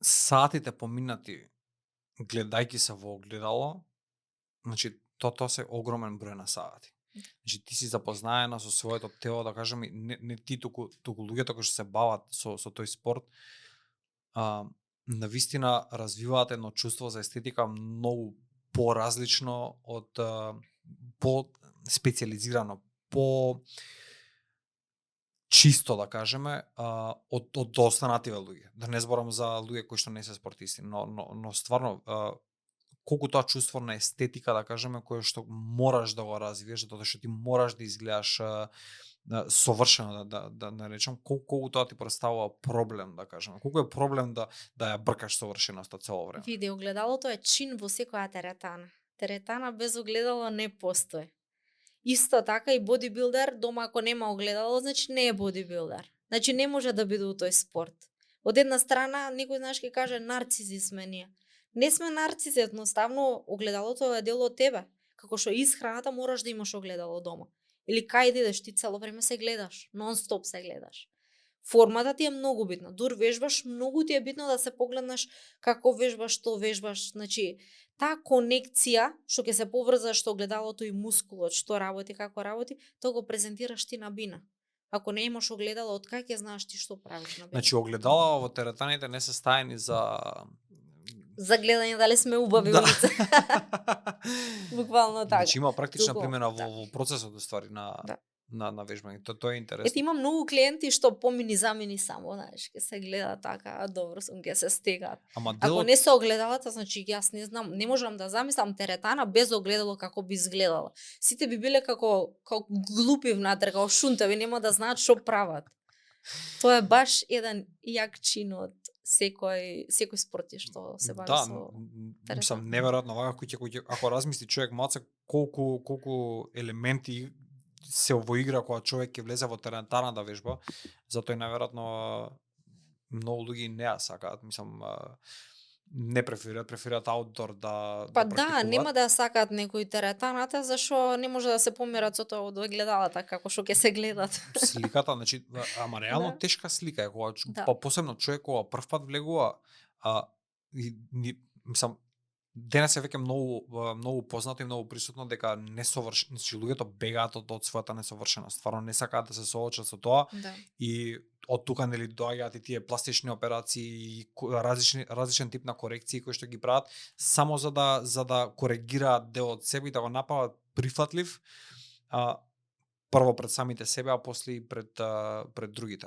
сатите поминати гледајќи се во огледало, значи тоа се огромен број на сати. Значи ти си запознаена со своето тело, да кажеме, не ти туку луѓето кои што се бават со тој спорт, навистина развиваат едно чувство за естетика многу поразлично од по специјализирано, по чисто да кажеме, од останативе луѓе. Да не зборам за луѓе кои што не се спортисти, но стварно колку тоа чувство на естетика, да кажеме, кое што мораш да го развиеш, затоа што ти мораш да изгледаш совршено, да наречам, колку тоа ти представува проблем, да кажеме. Колку е проблем да ја бркаш совршеноста цело време. Види, огледалото е чин во секоја теретана. Теретана без огледало не постои. Исто така и бодибилдер, дома ако нема огледало, значи не е бодибилдер. Значи не може да биде у тој спорт. Од една страна, некој знаеш ќе каже нарцизи сме ние. Не сме нарцизи, едноставно огледалото е дел од тебе. Како што исхраната мораш да имаш огледало дома. Или кај да идеш, ти цело време се гледаш, нон-стоп се гледаш. Формата ти е многу битна. Дур вежбаш, многу ти е битно да се погледнеш како вежбаш, што вежбаш. Значи, таа конекција што ќе се поврза што огледалото и мускулот, што работи, како работи, тоа го презентираш ти на бина. Ако не имаш огледало, од кај ќе знаеш ти што правиш на бина? Значи огледала во теретаните не се стаени За гледање дали сме убави Да. улица. Буквално така. Значи има практична Туку, примена да. во процесот уствари на Да. на вежбање. Тоа е Ете интересно. има многу клиенти што помини замини само, знаеш, ќе се гледа така, добро сум, ќе се стегаат. Ама Ако делот не се огледалата, значи јас не знам, не можам да замислам теретана без огледало како би изгледала. Сите би биле како глупи внатре, како шунтави, нема да знаат што прават. Тоа е баш еден јак чин од секој спорти што се бави да, со мислам теретана. неверојатно вака кој ако размисли човек малце колку елементи се во игра кога човек ќе влезе во теретана да вежба, затоа и најверојатно многу луѓе не ја сакаат, мислам не преферираат аутдор Па да да, практикуваат. нема да ја сакаат некои теретаната, зашо не може да се померат со тоа од огледалата, како што ќе се гледат. Сликата, значи, ама реално Да. тешка слика е кога Да. па посебно човек кога првпат влегува, мислам денес е веќе многу познато и многу присутно дека значи луѓето бегаат од својата несовршеност. Стварно не сакаат да се соочат со тоа Да. и од тука нели доаѓаат и тие пластични операции и различен тип на корекции кои што ги прават само за да коригираат дел од себе и да го направат прифатлив прво пред самите себе, а после и пред другите.